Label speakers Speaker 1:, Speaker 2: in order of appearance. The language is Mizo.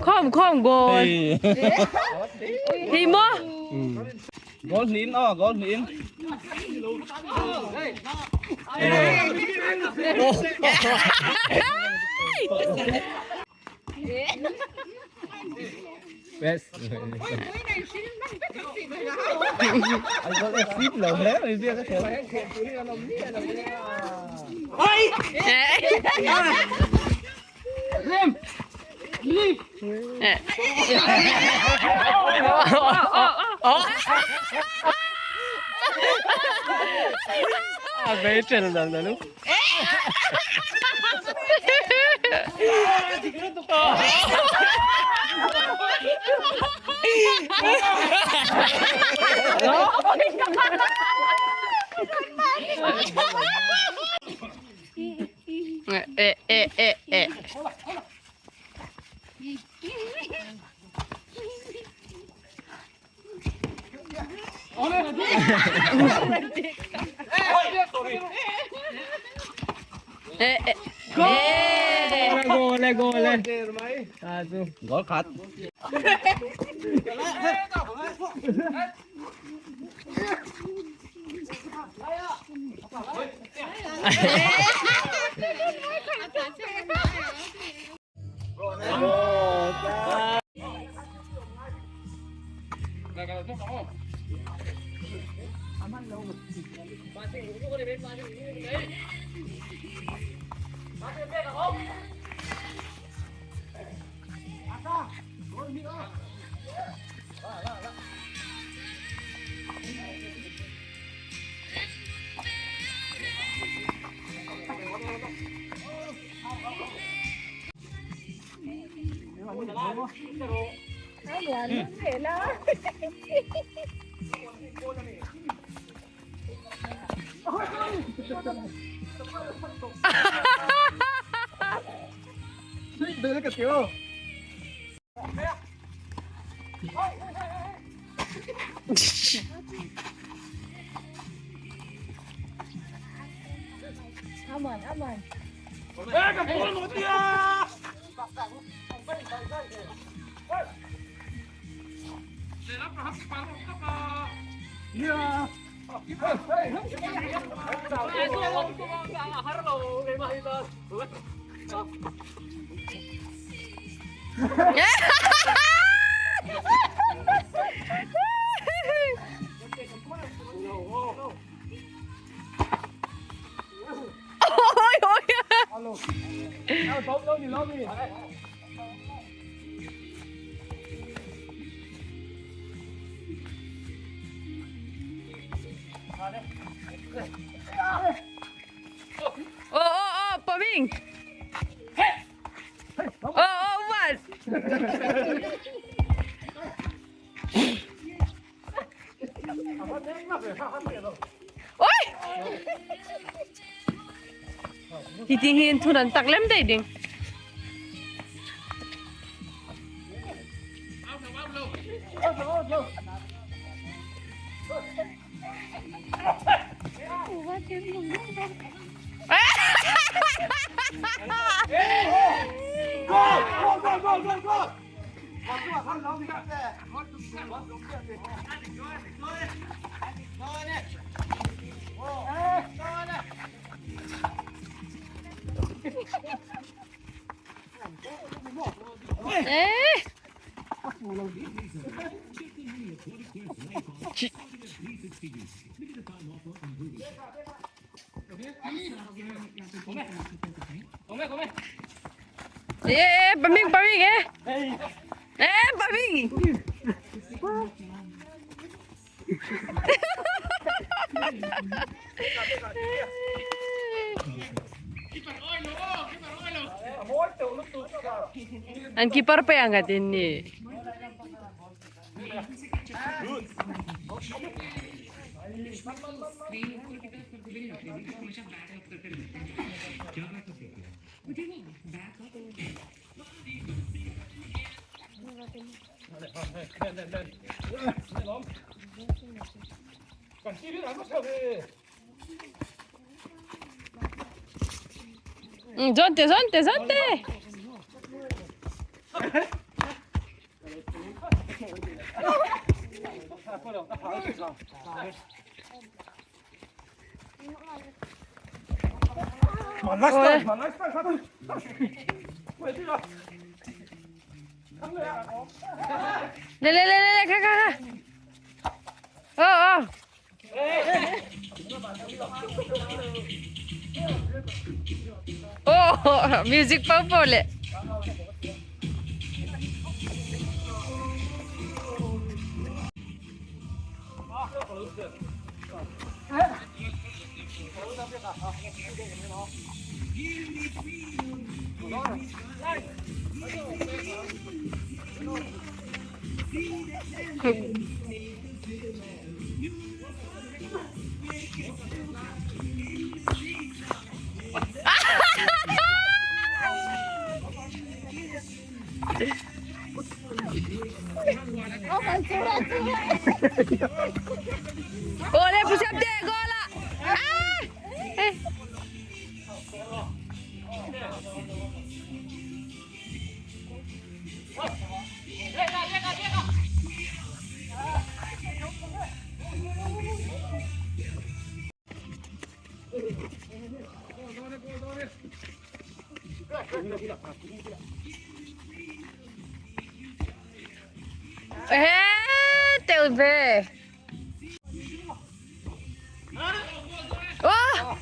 Speaker 1: Khawm khawm goal. Hi maw?
Speaker 2: Goal hnin aw, goal hnin. Yes. Anh có đẹp xít lẩu hết rồi riêng cái thế. À, về trên lần lần lúc.
Speaker 1: Eh eh eh eh. Eh eh. Eh.
Speaker 2: Goal le goal le. À, su. Goal khat.
Speaker 1: Ôi ôi. Ô ô ô, Paming. Ô ô, what? Ôi. Hi ting hin thun an tak lem dei ding. Ê. Eh eh paming paming eh. Eh paming. An keeper pe ang atin ni. Zawn te zawn te zawn te. Lên lên lên lên kha kha kha. Ờ ờ. Oh, music pau pau le. Aw le pu siam te goal ah. Ah! Eh. Ehe, teuh ve. Oh!